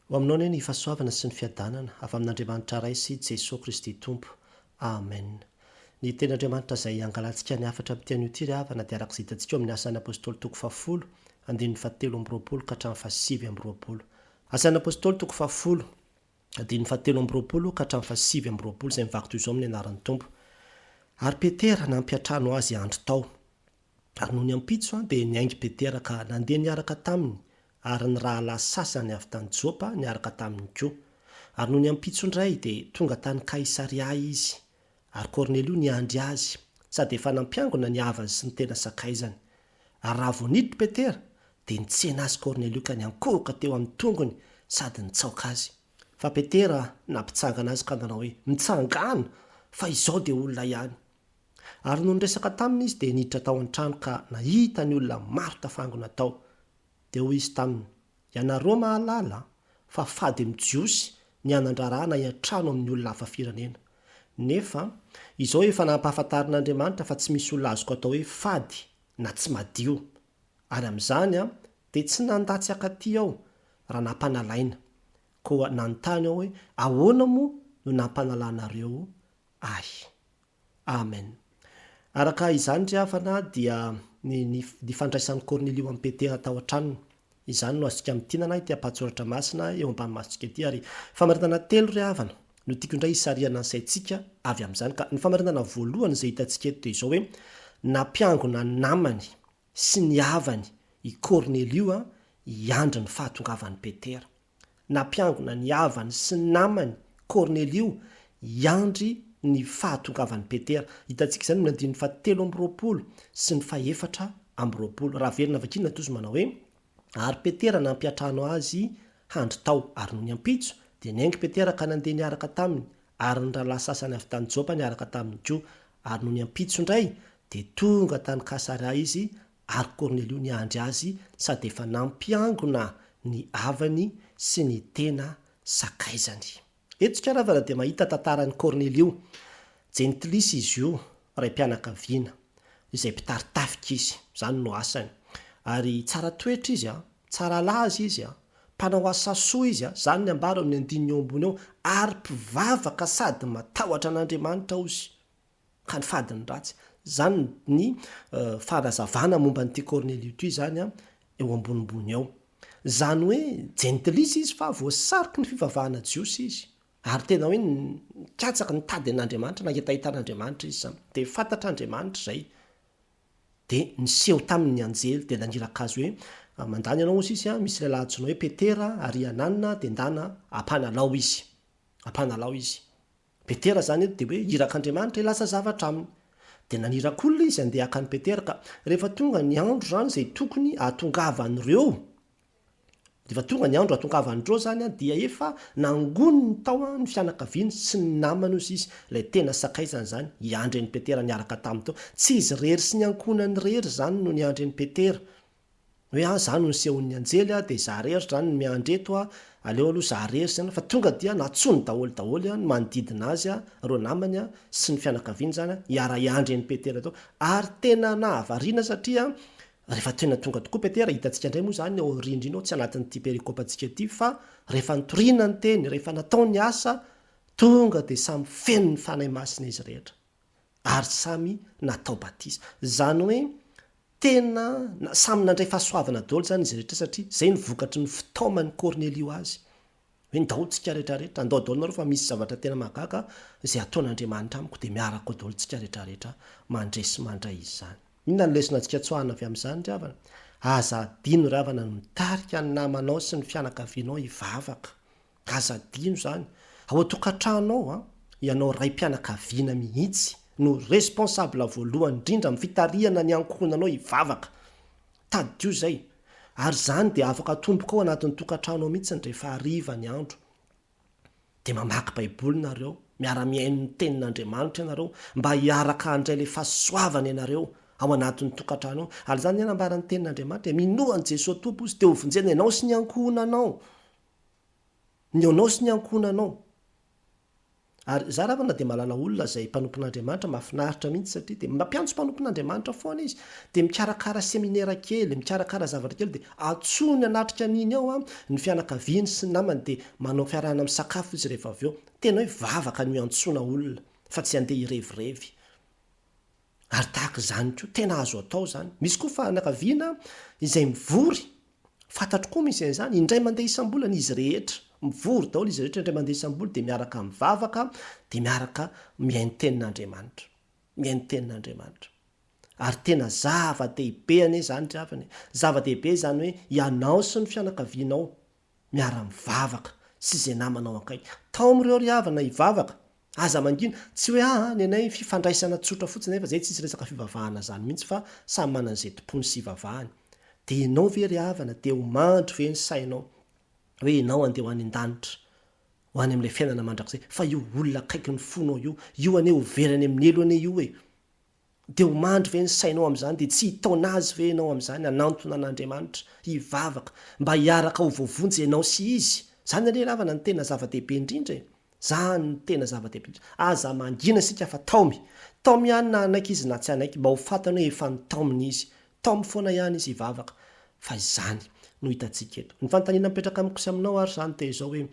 Ho aminao anie ny fahasoavana sy ny fiadanana avy amin'Andriamanitra Ray sy Jesoa Kristy Tompo. Amen. Ny Tenin'Andriamanitra izay angalantsika ny hafatra amin'ity anio ity ry havana dia araka izay hitantsika ao amin'ny Asan'ny Apostoly toko fahafolo, andininy fahatelo amby roapolo ka hatramin'ny fahasivy amby roapolo. Asan'ny Apostoly toko fahafolo, andininy fahatelo amby roapolo ka hatramin'ny fahasivy amby roapolo izay mivaky toy izao amin'ny anaran'ny Tompo. Ary Petera nampiantrano azy handry tao. Ary nony ampitso dia niainga Petera ka nandeha niaraka taminy, ary ny rahalahy sasany avy tany Jopa niaraka taminy koa. Ary nony ampitso indray dia tonga tany Kaisaria izy, ary Kornelio niandry azy, sady efa nampiangona ny havany sy ny tena sakaizany. Ary raha vao niditra Petera, dia nitsena azy Kornelio ka niankohoka teo amin'ny tongony sady nitsaoka azy. Fa Petera nampitsangana azy ka nanao hoe, Mitsangàna, fa izao dia olona ihany. Ary nony niresaka taminy izy dia niditra tao an-trano ka nahita ny olona maro tafangona tao. Dia hoy izy taminy, Ianareo mahalala fa fady amin'ny Jiosy ny hanan-draharaha hiantrano amin'ny olona hafa firenena. Nefa, izao efa nampahafantarin'Andriamanitra fa tsy misy olona azoko atao hoe fady na tsy madio. Ary amin'izany dia tsy nandà tsy hankaty aho raha nampanalaina. Koa nanontany aho hoe, Ahoana moa no nampanalanareo ahy. Amen. Araka izany ry havana dia ny ny ny fandraisan'i Kornelio an'i Petera tao an-tranony. Izany no azontsika amintinana ity ampahan-tsoratra masina eo ambany masontsika ity ary famarinana telo ry havana no tiako indray hisarihana ny saintsika avy amin'izany ka ny famarinana voalohany izay hitantsika eto dia izao hoe nampiangona ny namany sy ny havany i Kornelio hiandry ny fahatongavan'i Petera. Nampiangona ny havany sy ny namany Kornelio hiandry ny fahatongavan'i Petera. Hitantsika izany amin'ny andininy fahatelo amby roapolo sy ny fahefatra amby roapolo. Raha averina vakiana toa izy manao hoe, Ary Petera nampiantrano azy handry tao, ary nony ampitso, dia niainga Petera ka nandeha niaraka taminy, ary ny rahalahy sasany avy tany Jopa niaraka taminy koa. Ary nony ampitso indray, dia tonga tany Kasaria izy, Ary Kornelio niandry azy sady efa nampiangona ny havany sy ny tena sakaizany. Eto isika ravana dia mahita tantaran'i Kornelio. Jentilisa izy io, raim-pianakaviana, izay mpitari-tafika izy, izany no asany. Ary tsara toetra izy, tsara laza izy, mpanao asa soa izy, izany ny ambara ao amin'ny andininy eo ambony eo, ary mpivavaka sady matahotra an'Andriamanitra hozy. ka ny fadiny ratsy. Izany ny fanazavana momba an'ity Kornelio ity izany eo ambonimbony eo. Izany hoe jentilisa izy fa voasariky ny fivavahana jiosy izy. Ary tena hoe nikatsaka, nitady an'Andriamanitra, nangetaheta an'Andriamanitra izy izany. Dia fantatr'Andriamanitra izay. Dia niseho taminy ny anjely, dia naniraka azy hoe, Mandany ianao hozy izy, misy lehilahy antsoina hoe Petera ary Anana, dia ndana ampanalao izy. Ampanalao izy. Petera izany eto dia hoe irak'Andriamanitra hilaza zavatra aminy. Dia naniraka olona izy handeha haka an'i Petera ka rehefa tonga ny andro izany izay tokony hahatongavan'ireo, rehefa tonga ny andro hahatongavan'ireo izany dia efa nangoniny tao ny fianakaviany sy ny namany hozy izy, ilay tena sakaizany izany, hiandry an'i Petera niaraka taminy teo. Tsy izy irery sy ny ankohonany irery izany no niandry an'i Petera. Hoe ah za no nisehoan'ny anjely ah dia za rery zany no miandry eto ah, aleo aloha za rery zany fa tonga dia nantsoiny daholo daholo ah ny manodidina azy ah, ireo namany ah sy ny fianakaviany zany ah hiara hiandry an'i Petera teo ary tena nahavariana satria rehefa tena tonga tokoa Petera, hitantsika indray moa zany ao aoriandriana ao tsy anatin'ity perikopantsika ity fa rehefa nitoriana ny teny, rehefa natao ny asa tonga dia samy feno ny Fanahy Masina izy rehetra. ary samy natao batisa. Izany hoe tena samy nandray fahasoavana daholo izany izy rehetra satria izay no vokatry ny fitaoman'i Kornelio azy. Hoe ndao tsika rehetra rehetra, ndao daholo nareo fa misy zavatra tena mahagaga izay ataon'Andriamanitra amiko dia miaraka ao daholo tsika rehetra rehetra mandre sy mandray izany. Inona no lesona antsika tsoahina avy amin'izany ry havana? Aza adino ry havana ny mitarika ny namanao sy ny fianakavianao hivavaka. Aza adino izany. Ao an-tokantrano ao an, ianao raim-pianakaviana mihitsy no responsable voalohany indrindra amin'ny fitarihana ny ankohonanao hivavaka. Tadidio izay. Ary izany dia afaka atomboka ao anatin'ny tokantrano ao mihitsy rehefa hariva ny andro. Dia mamaky Baiboly nareo, miara-mihaino ny Tenin'Andriamanitra ianareo, mba hiaraka handray ilay fahasoavana ianareo ao anatin'ny tokantrano ao. Ary izany anie nambaran'ny Tenin'Andriamanitra e, minoa an'i Jesoa Tompo izy dia hovonjena ianao sy ny ankohonanao. Ny anao sy ny ankohonanao. Ary za ravana dia mahalala olona izay mpanompon'Andriamanitra mahafinaritra mihitsy satria dia mampiantso mpanompon'Andriamanitra foana izy. Dia mikarakara seminera kely, mikarakara zavatra kely dia antsoiny hanatrika an'iny ao ny fianakaviany sy ny namany dia manao fiarahana misakafo izy rehefa avy eo. Tena hoe vavaka no iantsoana olona fa tsy handeha hirevirevy. Ary tahaka izany koa, tena azo atao izany. Misy koa fianakaviana izay mivory, fantatro koa misy an'izany, indray mandeha isam-bolana izy rehetra, mivory daholo izy rehetra indray mandeha isam-bolana dia miaraka mivavaka, dia miaraka mihaino tenin'Andriamanitra. Mihaino tenin'Andriamanitra. Ary tena zava-dehibe anie izany ry havana e! Zava-dehibe izany hoe ianao sy ny fianakavianao miara-mivavaka sy izay namanao akaiky. Taomy ireo ry havana hivavaka. Aza mangina. Tsy hoe aa ny anay fifandraisana tsotra fotsiny nefa zay tsisy resaka fivavahana zany mihitsy fa samy manana izay tompony sy ivavahany. Dia ianao ve ry havana dia ho mandry ve ny sainao hoe ianao andeha ho any an-danitra, ho any amin'ilay fiainana mandrakizay fa io olona akaikin'ny fonao io, io anie ho very any amin'ny helo anie io e! Dia ho mandry ve ny sainao amin'izany? Dia tsy hitaona azy ve ianao amin'izany hanantona an'Andriamanitra, hivavaka, mba hiaraka ho voavonjy ianao sy izy? Izany anie ravana no tena zava-dehibe indrindra e! Izany no tena zava-dehibe indrindra. Aza mangina isika fa taomy. Taomy ihany na hanaiky izy na tsy hanaiky, mba ho fantany hoe efa notaomina izy. Taomy foana ihany izy hivavaka. Fa izany no hitantsika eto. Ny fanontaniana mipetraka amiko sy aminao ary izany dia izao hoe,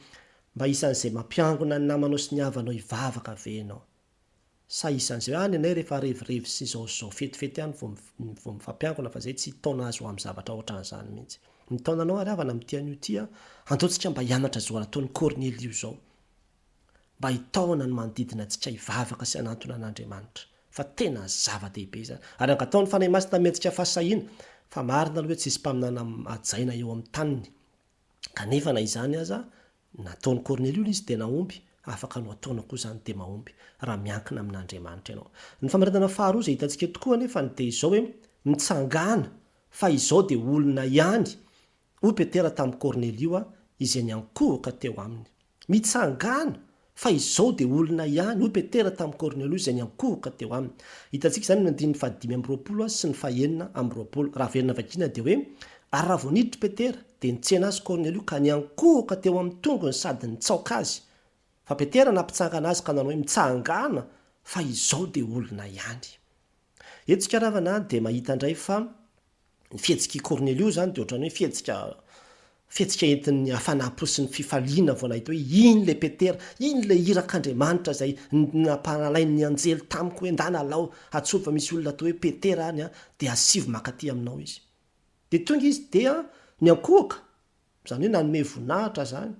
mba isan'izay mampiangona ny namanao sy ny havanao hivavaka ve ianao? Sa isan'izay hoe any anay rehefa revirevy sy izao sy izao fetifety ihany vao vao mifampiangona fa zay tsy hitaona azy ho amin'ny zavatra ohatran'izany mihitsy. Mitaona anao ary havana amin'ity anio ity aho, andao tsika mba hianatra izao nataon'i Kornelio izao. Mba hitaona ny manodidina antsika hivavaka sy hanantona an'Andriamanitra. Fa tena zava-dehibe izany. Ary angataho ny Fanahy Masina hanome antsika fahasahiana, fa marina aloha hoe tsisy mpaminany hajaina eo amin'ny taniny. Kanefa na izany aza, nataon'i Kornelio ilay izy dia nahomby, afaka no ataonao koa izany dia mahomby, raha miankina amin'Andriamanitra ianao. Ny famaritana faharoa izay hitantsika eto koa anefa dia izao hoe, mitsangàna, fa izao dia olona ihany, hoy Petera tamin'i Kornelio izay niankohoka teo aminy. Mitsangàna, fa izao dia olona ihany, hoy Petera tamin'i Kornelio izay niankohoka teo aminy. Hitantsika izany amin'ny andininy fahadimy amby 20 sy ny fahenina amby 20. Raha averina vakiana dia hoe, Ary raha vao niditra Petera, dia nitsena azy Kornelio ka niankohoka teo amin'ny tongony sady nitsaoka azy. Fa Petera nampitsangana azy ka nanao hoe, Mitsangàna, fa izao dia olona ihany. Eto isika ravana dia mahita indray fa ny fihetsik'i Kornelio izany dia ohatran'ny hoe fihetsika fihetsika entin'ny hafanam-po sy ny fifaliana vao nahita hoe iny ilay Petera, iny ilay irak'Andriamanitra izay nampanalain'ny anjely tamiko hoe ndana alao antsoy fa misy olona atao hoe Petera any an, dia asivo mankaty aminao izy. Dia tonga izy dia niankohoka, izany hoe nanome voninahitra izany.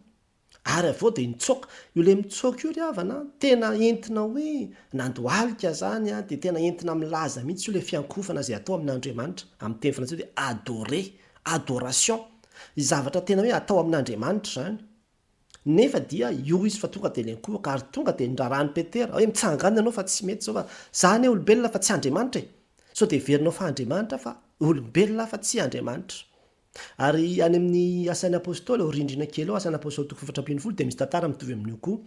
Ary avy eo dia nitsoaka. Io ilay mitsoaka io ry havana an, tena entina hoe nandohalika izany an, dia tena entina milaza mihitsy io ilay fiankohofana izay atao amin'Andriamanitra. Amin'ny teny frantsay hoe adorer, adoration. Zavatra tena hoe atao amin'Andriamanitra izany. Nefa dia io izy fa tonga dia niankohoka ary tonga dia niraharahan'i Petera hoe mitsangana ianao fa tsy mety izao fa za anie olombelona fa tsy Andriamanitra e! Sao dia heverinao fa Andriamanitra fa olombelona aho fa tsy Andriamanitra. Ary any amin'ny Asan'ny Apostoly, ao rindrina kely ao, Asan'ny Apostoly toko faha 14, dia misy tantara mitovy amin'io koa,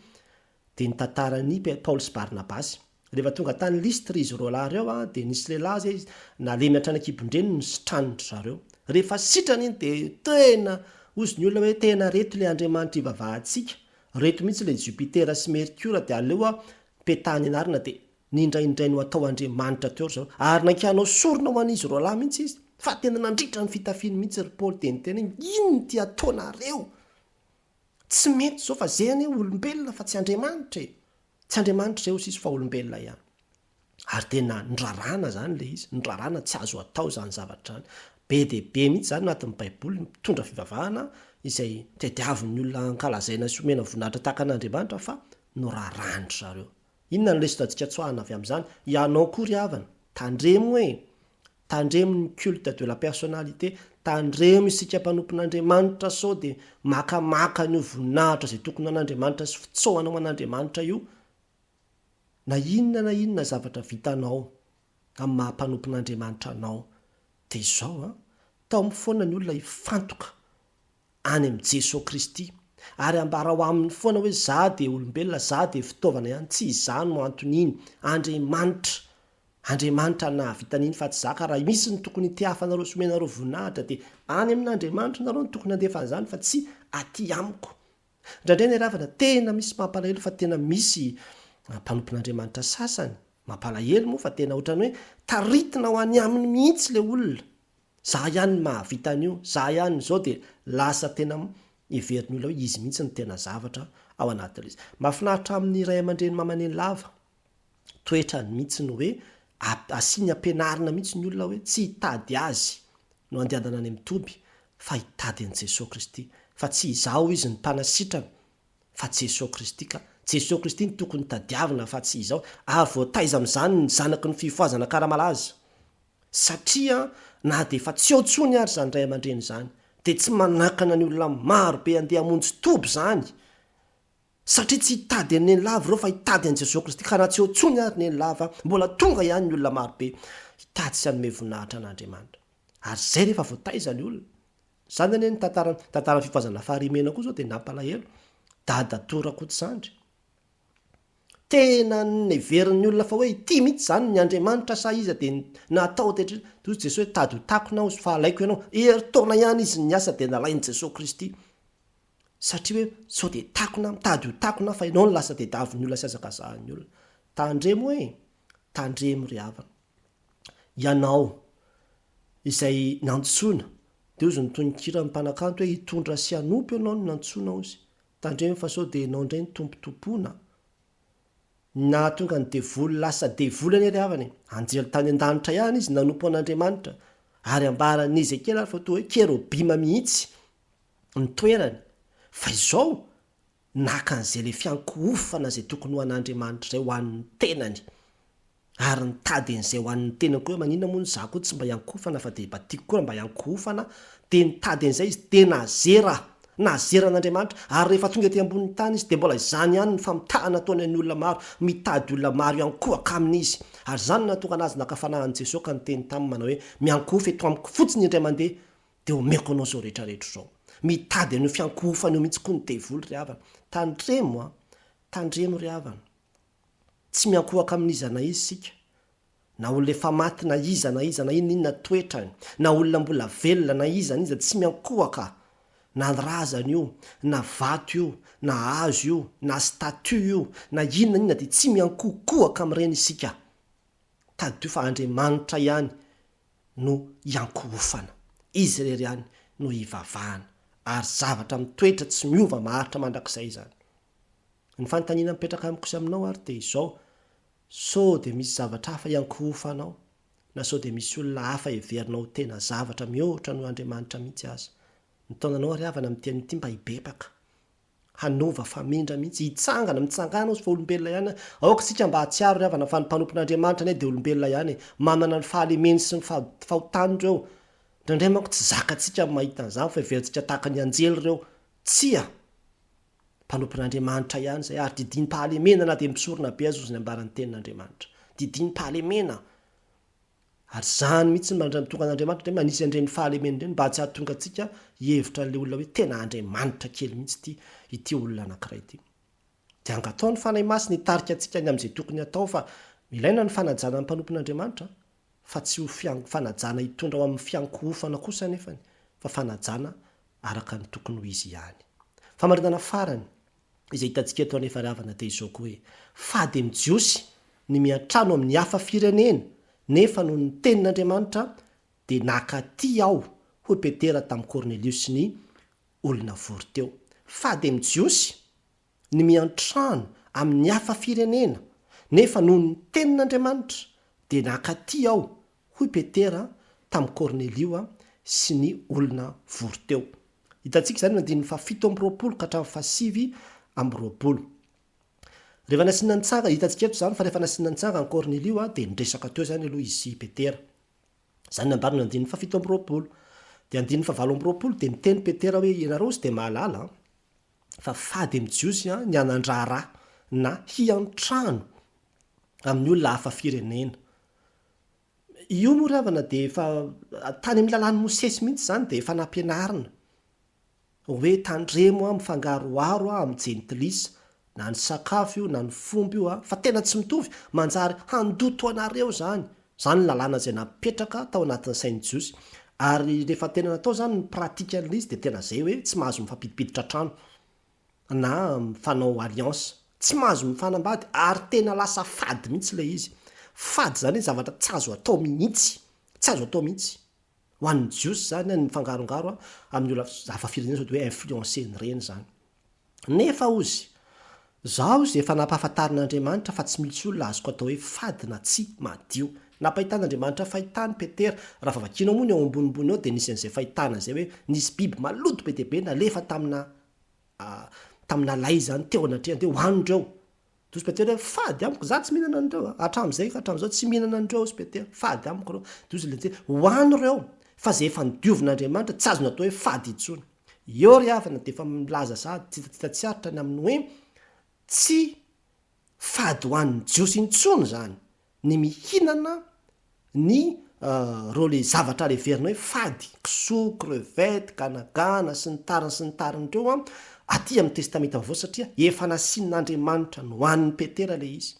dia ny tantaran'i Paoly sy Barnabasy. Rehefa tonga tany Lystre izy roalahy ireo, dia nisy lehilahy izay nalemy hatrany an-kibon-dreniny nositranin-dry zareo. Rehefa sitrana iny dia tena hozy ny olona hoe tena reto ilay Andriamanitra ivavahantsika, reto mihitsy ilay Jupiter sy Mercure dia aleo petahany anarana dia Nindraindray no atao Andriamanitra teo ry zareo, ary nankianao sorona ho an'izy roalahy mihitsy izy, fa tena nandritra ny fitafiany mihitsy ry Paoly dia niteny hoe, inona ity ataonareo? Tsy mety izao fa zay anie olombelona fa tsy Andriamanitra e! Tsy Andriamanitra izay hoy sisa fa olombelona ihany. Ary tena niraràna izany ilay izy, niraràna tsy azo atao izany zavatra izany. Be dia be mihitsy izany anatin'ny baiboly ny mpitondra fivavahana izay tadiavin'ny olona ankalazaina sy omena voninahitra tahaka an'Andriamanitra fa noraràn-dry zareo. Inona no lesona antsika tsoahina avy amin'izany? Ianao koa ry havana, tandremo e! Tandremo ny culte de la personnalité, tandremo isika mpanompon'Andriamanitra sao dia makamaka an'io voninahitra izay tokony ho an'Andriamanitra sy fitsaohana ho an'Andriamanitra io. Na inona na inona zavatra vitanao amin'ny maha mpanompon'Andriamanitra anao dia izao an, taomy foana ny olona hifantoka any amin'i Jesoa Kristy, ary ambarao aminy foana hoe za dia olombelona, za dia fitaovana ihany, tsy izaho no anton'iny, Andriamanitra, Andriamanitra no nahavita an'iny fa tsy za, ka raha misy ny tokony hitehafanareo sy omenareo voninahitra dia any amin'Andriamanitra nareo no tokony handefa an'izany fa tsy aty amiko. Indraindray ny ravana tena misy mampalahelo fa tena misy mpanompon'Andriamanitra sasany, mampalahelo moa fa tena ohatran'ny hoe taritina ho any aminy mihitsy ilay olona. Za ihany no mahavita an'io, za ihany no izao dia lasa tena heverin'ny olona hoe izy mihitsy no tena zavatra ao anatin'ilay izy. Mahafinaritra amin'ny ray aman-dreny mamaneny lava toetrany mihitsy ny hoe asiany ampianarina mihitsy ny olona hoe tsy hitady azy no andehanana any amin'ny toby fa hitady an'i Jesoa Kristy fa tsy izaho izy no mpanasitrana fa Jesoa Kristy ka Jesoa Kristy no tokony tadiavina fa tsy izaho ary voataiza amin'izany ny zanaky ny fifohazana Ankaramalaza satria na dia efa tsy eo intsony ary izany ray aman-dreny izany dia tsy manakana ny olona maro be handeha hamonjy toby izany Satria tsy hitady an'i Nenilava ireo fa hitady an'i Jesoa Kristy, ka na tsy eo intsony ary Nenilava, mbola tonga ihany ny olona marobe hitady sy hanome voninahitra an'Andriamanitra. Ary izay rehefa voataiza ny olona. Izany anie ny tantara, tantaran'ny fifohazana Farihimena koa izao dia nampalahelo. Dadatoa Rakotosandry. Tena neverin'ny olona fa hoe ity mihitsy izany ny Andriamanitra sa iza dia natao tetra, dia hoy Jesoa hoe tady ho takona aho fa alaiko ianao. Herintaona ihany izy niasa dia nalain'i Jesoa Kristy. Satria hoe sao dia takona, mitady ho takona fa ianao no lasa tediavin'ny olona sy hazakazahan'ny olona. Tandremo e! Tandremo ry havana. Ianao izay nantsoina, dia hozy ny tononkiran'ny mpanakanto hoe hitondra sy hanompo ianao no nantsoina hozy. Tandremo fa sao dia ianao indray no tompotompoina. Ny nahatonga ny devoly lasa devoly anie ry havana e! Anjely tany an-danitra ihany izy nanompo an'Andriamanitra. Ary ambaran'i Ezekiela ary fa toa hoe kerobima mihitsy ny toerany, fa izao naka an'izay le fiankohofana izay tokony ho an'Andriamanitra izay ho an'ny tenany, ary nitady an'izay ho an'ny tenany koa hoe maninona moa ny za koa tsy mba hiankohofana fa dia mba tiako koa raha mba hiankohofana, dia nitady an'izay izy, dia nazera, nazera an'Andriamanitra, ary rehefa tonga ety ambonin'ny tany izy dia mbola izany ihany ny famitahana ataony an'ny olona maro, mitady olona maro hiankohoka aminy izy, ary izany no nahatonga an'azy naka fanahy an'i Jesoa ka niteny taminy manao hoe, miankohofa eto amiko fotsiny indray mandeha, Dia omeko anao izao rehetra rehetra izao. Mitady an'io fiankohofana io mihitsy koa ny devoly ry havana. Tandremo an! Tandremo ry havana. Tsy miankohoka amin'iza na iza isika. Na olona efa maty na iza na iza na inona inona toetrany, na olona mbola velona na iza na iza, tsy miankohoka. Na razana io, na vato io, na hazo io, na statue io, na inona inona dia tsy miankohokohaka amin'ireny isika. Tadidio fa Andriamanitra ihany no iankohofana. Izy irery ihany no ivavahana. Ary zavatra mitoetra tsy miova maharitra mandrakizay izany. Ny fanontaniana mipetraka amiko sy aminao ary dia izao, sao dia misy zavatra hafa iankohofanao? Na sao dia misy olona hafa heverinao ho tena zavatra mihoatra noho Andriamanitra mihitsy aza? Ny taonanao ary havana amin'ity anio ity mba hibebaka. Hanova famindra mihitsy, hitsangana, mitsangàna ozy fa olombelona ihany aho. Aoka isika mba hahatsiaro ry havana fa ny mpanompon'Andriamanitra anie dia olombelona ihany e. Manana ny fahalemeny sy ny fahotany ireo. Indraindray manko tsy zakantsika ny mahita an'izany fa heverintsika tahaka ny anjely ireo. Tsia! Mpanompon'Andriamanitra ihany izay ary didiam-pahalemena na dia mpisorona be aza ozy ny ambaran'ny tenin'Andriamanitra. Didiam-pahalemena. Ary izany mihitsy no mandray tonga an'Andriamanitra indray manisy an'ireny fahalemena ireny mba tsy hahatonga antsika hihevitra an'ilay olona hoe tena Andriamanitra kely mihitsy ity ity olona anankiray ity. Dia angatao ny Fanahy Masina hitarika antsika ny amin'izay tokony hatao fa ilaina ny fanajana ny mpanompon'Andriamanitra fa tsy ho fanajana hitondra ho amin'ny fiankohofana kosa anefany fa fanajana araka ny tokony ho izy ihany. Famarinana farany, Izay hitantsika eto anefa ry havana dia izao koa hoe, fady amin'ny Jiosy ny miantrano amin'ny hafa firenena, nefa noho ny tenin'Andriamanitra dia nakaty aho, hoy Petera tamin'i Kornelio sy ny olona vory teo. Fady amin'ny Jiosy ny miantrano amin'ny hafa firenena, nefa noho ny tenin'Andriamanitra dia nakaty aho, hoy Petera tamin'i Kornelio sy ny olona vory teo. Hitantsika izany ny andininy faha-27 ka hatramin'ny faha-29. Rehefa nasiana nitsanga, hitantsika eto izany fa rehefa nasiana nitsanga an'i Kornelio dia niresaka teo izany aloha izy sy i Petera. Izany no ambarany andininy faha-27. Dia andininy faha-28 dia niteny Petera hoe ianareo ozy dia mahalala fa fady amin'ny Jiosy ny hanan-draharaha na hiantrano amin'ny olona hafa firenena. Io moa ry havana dia efa tany amin'ny lalàn'i Mosesy mihitsy izany dia efa nampianarina hoe tandremo an, mifangaroharo an amin'ny jentilisa, na ny sakafo io na ny fomba io an, fa tena tsy mitovy, manjary handoto anareo izany. Izany ny lalàna izay napetraka tao anatin'ny sain'ny Jiosy. Ary rehefa tena natao izany ny pratique an'ilay izy dia tena izay hoe tsy mahazo mifampidipiditra trano. na mifanao alliance. Tsy mahazo mifanambady ary tena lasa fady mihitsy ilay izy. Fady izany hoe zavatra tsy azo atao mihitsy. Tsy azo atao mihitsy. Ho an'ny Jiosy izany ny mifangarongaro amin'ny olona hafa firenena sao dia hoe influencer-n'ireny izany. Nefa hozy, zaho izay efa nampahafantarin'Andriamanitra fa tsy misy olona azoko atao hoe fady na tsy madio. Nampahitan'Andriamanitra fahitana i Petera. Raha vao vakianao moa ny ao ambonimbony ao dia nisy an'izay fahitana izay hoe nisy biby maloto be dia be nalefa tamina tamina lay izany teo anatrehany dia hohaniny ireo. Dia hozy Petera hoe fady amiko, za tsy mihinana an'ireo a! Hatramin'izay ka hatramin'izao tsy mihinana an'ireo hozy Petera, fady amiko ireo. Dia hozy ilay anjely, hohano ireo fa izay efa nodiovin'Andriamanitra tsy azony atao hoe fady intsony. Eo ry havana dia efa milaza sahady tsy hita tsy aritra ny amin'ny hoe tsy fady ho an'ny Jiosy intsony izany ny mihinana ny ireo le zavatra heverina hoe fady, kisoa, crevette, ganagana sy ny tariny sy ny tariny ireo an, aty amin'ny testamenta vaovao satria efa nasian'Andriamanitra nohanin'i Petera ilay izy.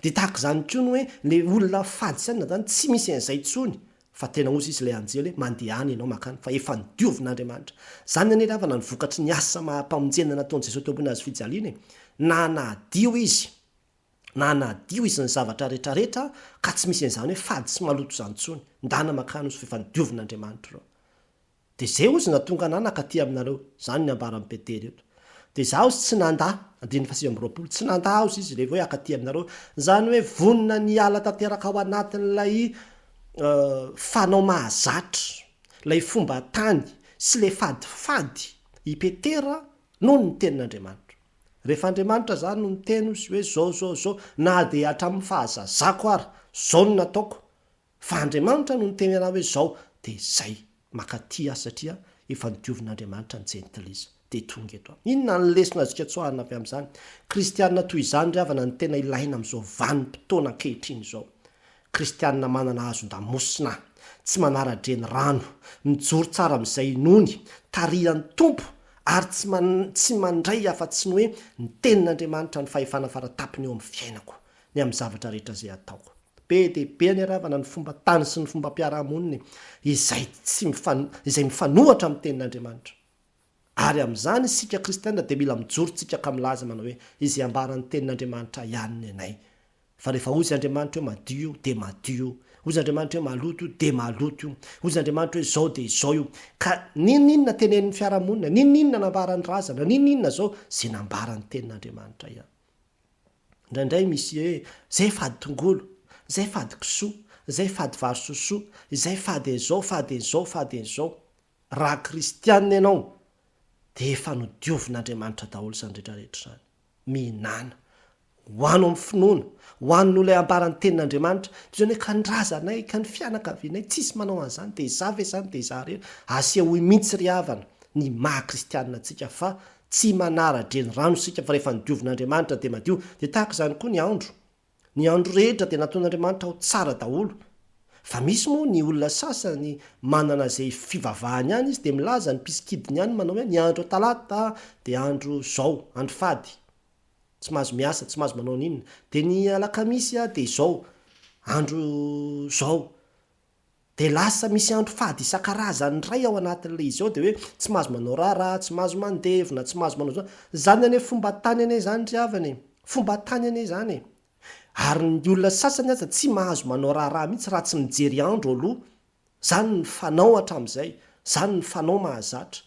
Dia tahaka izany koa ny hoe ilay olona fady saina izany tsy misy an'izay intsony fa tena hozy izy ilay anjely hoe mandehana ianao mankany fa efa nodiovin'Andriamanitra. Izany anie ry havana ny vokatry ny asa maha-mpamonjena nataon'i Jesoa teo ambony hazofijaliana e! Nanadio izy, nanadio izy ny zavatra retraretra ka tsy misy an'izany hoe fady sy maloto izany intsony. Ndana mankany hozy fa efa nodiovin'Andriamanitra ireo. Dia izay hozy nahatonga anà nankaty aminareo. Izany ny ambaran'i Petera eto. Dia izaho hozy tsy nandà, andininy faha-29, tsy nandà hozy izy rehefa hoe hankaty aminareo. Izany hoe vonona ny hiala tanteraka ao anatin'ilay fanao mahazatra, ilay fomba tany sy ilay fadifady i Petera noho ny tenin'Andriamanitra. Rehefa Andriamanitra izany no niteny hozy hoe izao, izao, izao, na dia hatramin'ny fahazazako ara, izao no nataoko, Fa Andriamanitra no niteny anah hoe zao dia zay, makaty aho satria efa nodiovin'Andriamanitra ny jentilisa. Dia tonga eto aho. Inona ny lesona azontsika tsoahina avy amin'izany? Kristianina toy izany ry havana no tena ilaina amin'izao vanim-potoana ankehitriny izao. Kristianina manana hazon-damosina, tsy manara-drenirano, mijoro tsara amin'izay inoany, tarihan'ny Tompo ary tsy tsy mandray afa-tsy ny hoe ny tenin'Andriamanitra ny fahefana fara-tampony eo amin'ny fiainako, ny amin'ny zavatra rehetra izay ataoko. Be dia be anie ravana ny fomba tany sy ny fombam-piarahamonina e, izay tsy mifan, izay mifanohatra amin'ny tenin'Andriamanitra. Ary amin'izany isika kristiana dia mila mijoro tsika ka milaza manao hoe, izay ambaran'ny tenin'Andriamanitra ihany ny anay. Fa rehefa hozy Andriamanitra hoe madio io, dia madio io. Hozy Andriamanitra hoe maloto io, dia maloto io. Hozy Andriamanitra hoe izao, dia izao io. Ka n'inon'inona tenenin'ny fiarahamonina, n'inon'inona nambaran'ny razana, n'inon'inona izao, izay nambaran'ny tenin'Andriamanitra ihany. Indraindray misy hoe zay fady tongolo, zay fady kisoa, zay fady vary sosoa, izay fady an'izao, fady an'izao, fady an'izao. Raha kristiana ianao dia efa nodiovin'Andriamanitra daholo izany rehetra rehetra izany. Mihinàna. Ho ano amin'ny finoana, ho ano noho ilay ambaran'ny tenin'Andriamanitra. Toy izany hoe ka ny razanay, ka ny fianakavianay tsisy manao an'izany dia izaho ve izany dia izaho irery. Asehoy mihitsy ry havana ny maha kristiana antsika fa Tsy manara-drenirano isika fa rehefa nodiovin'Andriamanitra dia madio. Dia tahaka izany koa ny andro. Ny andro rehetra dia nataon'Andriamanitra ho tsara daholo. Fa misy moa ny olona sasany manana izay fivavahany ihany izy dia milaza ny mpisikidiny ihany manao hoe ny andro talata dia andro zao, andro fady. Tsy mahazo miasa, tsy mahazo manao n'inona. Dia ny alakamisy dia izao, andro zao. Dia lasa misy andro fady isan-karazany indray ao anatin'ilay izy ao dia hoe tsy mahazo manao raharaha, tsy mahazo mandevona, tsy mahazo manao izao. Izany anie fomban-tany anie izany ry havana e! Fomban-tany anie izany e! Ary ny olona sasany aza tsy mahazo manao raharaha mihitsy raha tsy mijery andro aloha. Izany ny fanao hatramin'izay, izany ny fanao mahazatra.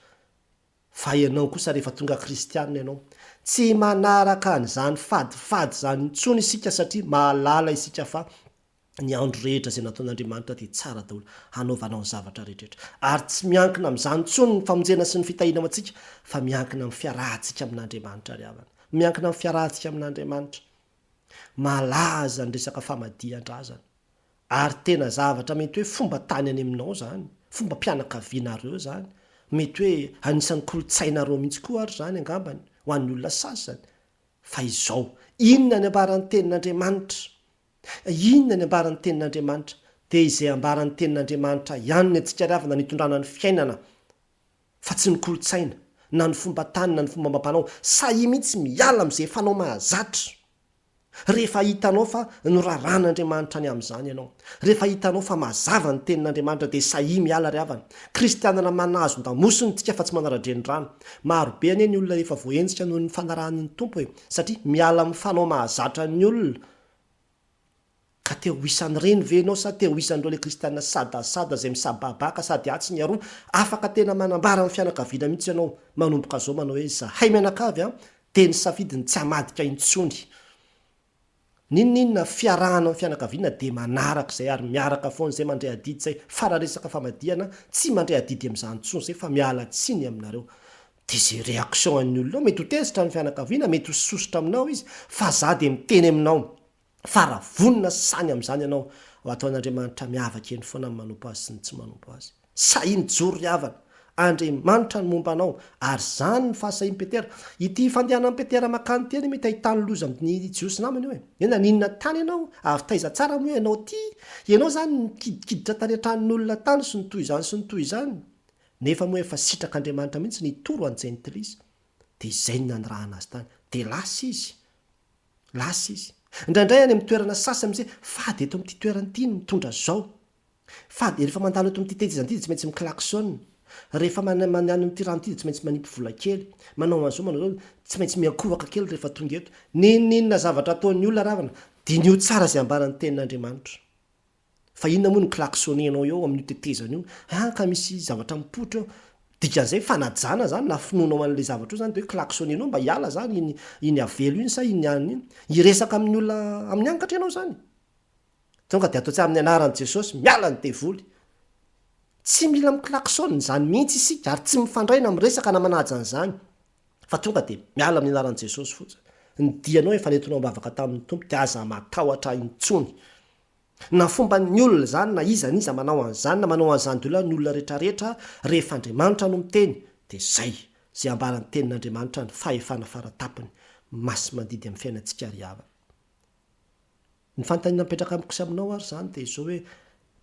Fa ianao kosa rehefa tonga kristiana ianao, tsy manaraka an'izany fadifady izany intsony isika satria mahalala isika fa ny andro rehetra izay nataon'Andriamanitra dia tsara daholo hanaovanao ny zavatra rehetra ary tsy miankina amin'izany intsony ny famonjena sy ny fitahiana ho antsika fa miankina amin'ny fiarahantsika amin'Andriamanitra ry havana miankina amin'ny fiarahantsika amin'Andriamanitra malaza ny resaka famadihan-drazana ary tena zavatra mety hoe fomba tany any aminao izany fomba mpianakavianareo izany mety hoe anisan'ny kolontsainareo mihitsy koa ary izany angambany ho an'ny olona sasany fa izao inona ny ambaran'ny tenin'Andriamanitra Inona ny ambaran'ny Tenin'Andriamanitra? Dia izay ambaran'ny Tenin'Andriamanitra ihany ny antsika ry havana no itondrana ny fiainana fa tsy ny kolontsaina, na ny fomban-tany na ny fomba amam-panao. Sahia mihitsy miala amin'izay fanao mahazatra. Rehefa hitanao fa noraran'Andriamanitra ny amin'izany ianao, rehefa hitanao fa mazava ny tenin'Andriamanitra dia sahia miala ry havana. Kristianana manazon-damosina isika fa tsy manara-drenirano. Maro be anie ny olona efa voahenjika noho ny fanarahany ny Tompo e! Satria miala amin'ny fanao mahazatra ny olona. Ka te ho isan'ireny ve ianao sa te ho isan'ireo ilay kristiana sadasada izay misababaka sady atsy ny aroa? Afaka tena manambara amin'ny fianakaviana mihitsy ianao manomboka izao manao hoe izahay mianakavy an! dia nisafidy ny tsy hamadika intsony. N'inon'inona fiarahana amin'ny fianakaviana dia manaraka izay ary miaraka foana izay mandray adidy izay fa raha resaka famadihana tsy mandray adidy amin'izany intsony izay fa miala tsiny aminareo. Dia izay réaction an'ny olona eo mety ho tezitra ny fianakaviana, mety ho sosotra aminao izy fa za dia miteny aminao fa raha vonona sy sany amin'izany ianao ho ataon'Andriamanitra miavaka eny foana ny manompo azy sy ny tsy manompo azy. Sahia mijoro ry havana. Andriamanitra no momba anao. Ary izany ny fahasahian'i Petera. Ity fandehanan'i Petera mankany ity anie mety ahitany loza amin'ny Jiosy namany io e. Hoe naninona tany ianao? Avy taiza tsara moa ianao ity? Ianao izany nikidikiditra tany an-tranon'olona tany sy ny toy izany sy ny toy izany. Nefa moa efa sitrak'Andriamanitra mihitsy ny hitory ho an'ny Jentilisa. Dia izay no nanirahana azy tany. Dia lasa izy. Lasa izy. Indraindray any amin'ny toerana sasany misy hoe fady eto amin'ity toerana ity ny mitondra izao. Fady, rehefa mandalo eto amin'ity tetezana ity dia tsy maintsy mi-klaxon. Rehefa mandeha any amin'ity rano ity dia tsy maintsy manipy vola kely. Manao an'izao, manao izao, tsy maintsy miankohoka kely rehefa tonga eto. N'inon'inona zavatra ataon'ny olona ravana, diniho tsara izay ambaran'ny Tenin'Andriamanitra. Fa inona moa no klaxonner-nao eo amin'io tetezana io? Ah, ka misy zavatra mipoitra eo. Dikan'izay fanajana izany na finoanao an'ilay zavatra io izany dia hoe klaxonner-nao mba hiala izany iny iny avelo iny sa iny anona iny. Hiresaka amin'ny olona amin'ny angatra ianao izany. Tonga dia atao tsy amin'ny anaran'i Jesosy, miala ny devoly. Tsy mila mi-klaxonne izany mihitsy isika ary tsy mifandray na miresaka na manaja an'izany. Fa tonga dia miala amin'ny anaran'i Jesosy fotsiny. Ny dianao efa nentinao am-bavaka tamin'ny Tompo dia aza matahotra intsony. Na fomban'ny olona izany na iza n'iza manao an'izany na manao an'izany daholo ary ny olona rehetrarehetra, rehefa Andriamanitra no miteny dia zay, izay ambaran'ny tenin'Andriamanitra ny fahefana faratapony masi-mandidy amin'ny fiainantsika ry havana. Ny fanontaniana mipetraka amiko sy aminao ary izany dia izao hoe,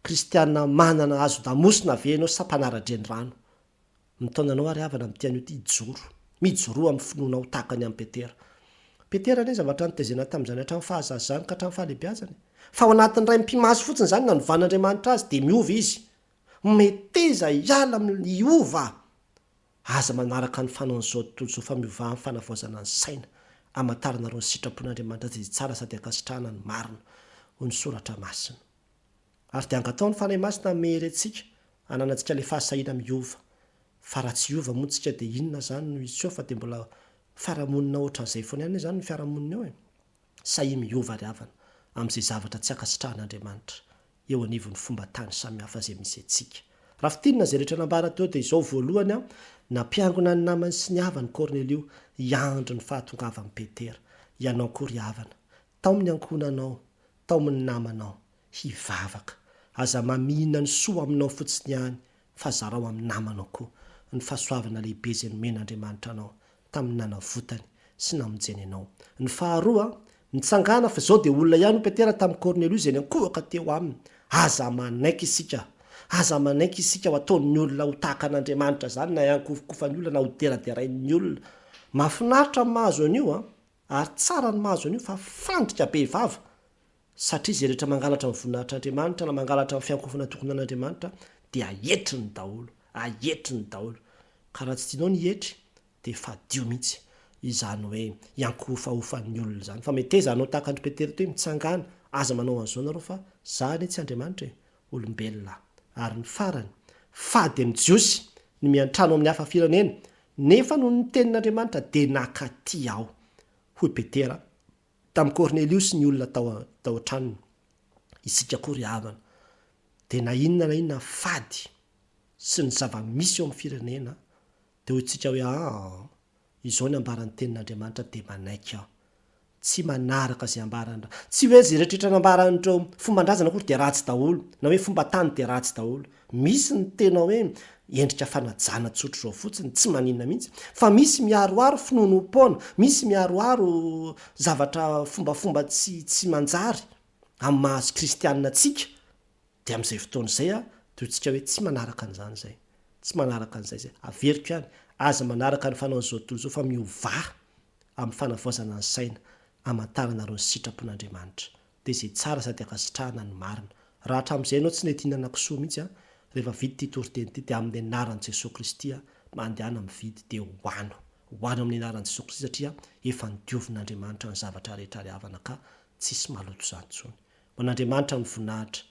kristiana manana hazon-damosina ve ianao sa mpanara-drenirano? Mitaona anao ary havana amin'ity anio ity hijoro. Mijoroa amin'ny finoanao tahaka ny an'i Petera. Petera anie zavatra notezena tamin'izany hatramin'ny fahazazany ka hatramin'ny fahalehibiazany e. Fa ao anatin'ny iray mipi-maso fotsiny izany nanovan'Andriamanitra azy dia miova izy. Meteza hiala amin'ny hiova! Aza manaraka ny fanaon'izao tontolo izao fa miovà amin'ny fanavaozana ny saina, hamantaranareo ny sitrapon'Andriamanitra izay tsara sady ankasitrahana ny marina, hoy ny Soratra Masina. Ary dia angataho ny Fanahy Masina hanome hery antsika hananantsika ilay fahasahiana miova. Fa raha tsy hiova moa tsika dia inona izany no hiseho fa dia mbola fiarahamonina ohatran'izay foana ihany izany ny fiarahamonina eo e! Sahia miova ry havana amin'izay zavatra tsy ankasitrahan'Andriamanitra eo anivon'ny fomban-tany samihafa izay misy antsika. Raha fintinina izay rehetra nambara teo dia izao, voalohany, nampiangona ny namany sy ny havany Kornelio hiandry ny fahatongavan'i Petera. Ianao koa ry havana, taomy ny ankohonanao, taomy ny namanao hivavaka. Aza mamihina ny soa aminao fotsiny ihany fa zarao amin'ny namanao koa ny fahasoavana lehibe izay nomen'Andriamanitra anao tamin'ny nanavotany sy namonjeny anao. Ny faharoa, mitsangàna fa izao dia olona ihany hoy Petera tamin'i Kornelio izay niankohoka teo aminy. Aza manaiky isika, aza manaiky isika ho ataon'ny olona ho tahaka an'Andriamanitra izany na hiankofokofan'ny olona na ho deraderain'ny olona. Mahafinaritra ny mahazo an'io an! Ary tsara ny mahazo an'io fa fandrika be vava satria izay rehetra mangalatra ny voninahitr'Andriamanitra na mangalatra ny fiankohofana tokony an'Andriamanitra dia ahetriny daholo, ahetriny daholo. Ka raha tsy tianao ny hietry dia fadio mihitsy izany hoe hiankohofahofan'ny olona izany. Fa meteza hanao tahaka an-dry Petera teo hoe mitsangàna, aza manao an'izao nareo fa za anie tsy Andriamanitra e, olombelona aho. Ary ny farany, fady amin'ny Jiosy ny miantrano amin'ny hafa firenena, nefa noho ny tenin'Andriamanitra dia nakaty aho, hoy Petera tamin'i Kornelio sy ny olona tao tao an-tranony. Isika koa ry havana, dia na inona na inona fady sy ny zava-misy eo amin'ny firenena, dia hoy tsika hoe aa, izao ny ambaran'ny tenin'Andriamanitra dia manaiky aho. Tsy manaraka izay ambaran'ny ra. Tsy hoe izay rehetrarehetra nambaran'ireo fomban-drazana akory dia ratsy daholo, na hoe fomban-tany dia ratsy daholo. Misy ny tena hoe endrika fanajana tsotra izao fotsiny, tsy maninona mihitsy. Fa misy miharoharo finoanoam-poana, misy miharoharo zavatra fombafomba tsy tsy manjary amin'ny maha kristianina antsika. Dia amin'izay fotoana izay dia hoy tsika hoe tsy manaraka an'izany izay. Tsy manaraka an'izay izay. Averiko ihany, aza manaraka ny fanaon'izao tontolo izao fa miovà amin'ny fanavaozana ny saina. Hamantaranareo ny sitrapon'Andriamanitra. Dia izay tsara sady ankasitrahana no marina. Raha hatramin'izay ianao tsy nety hihinana kisoa mihitsy an, rehefa vita ity toriteny ity dia amin'ny anaran'i Jesoa Kristy an, mandehana mividy dia hohano. Hohano amin'ny anaran'i Jesoa Kristy satria efa nodiovin'Andriamanitra ny zavatra rehetra ary havana ka tsisy maloto izany intsony. Ho an'Andriamanitra ny voninahitra.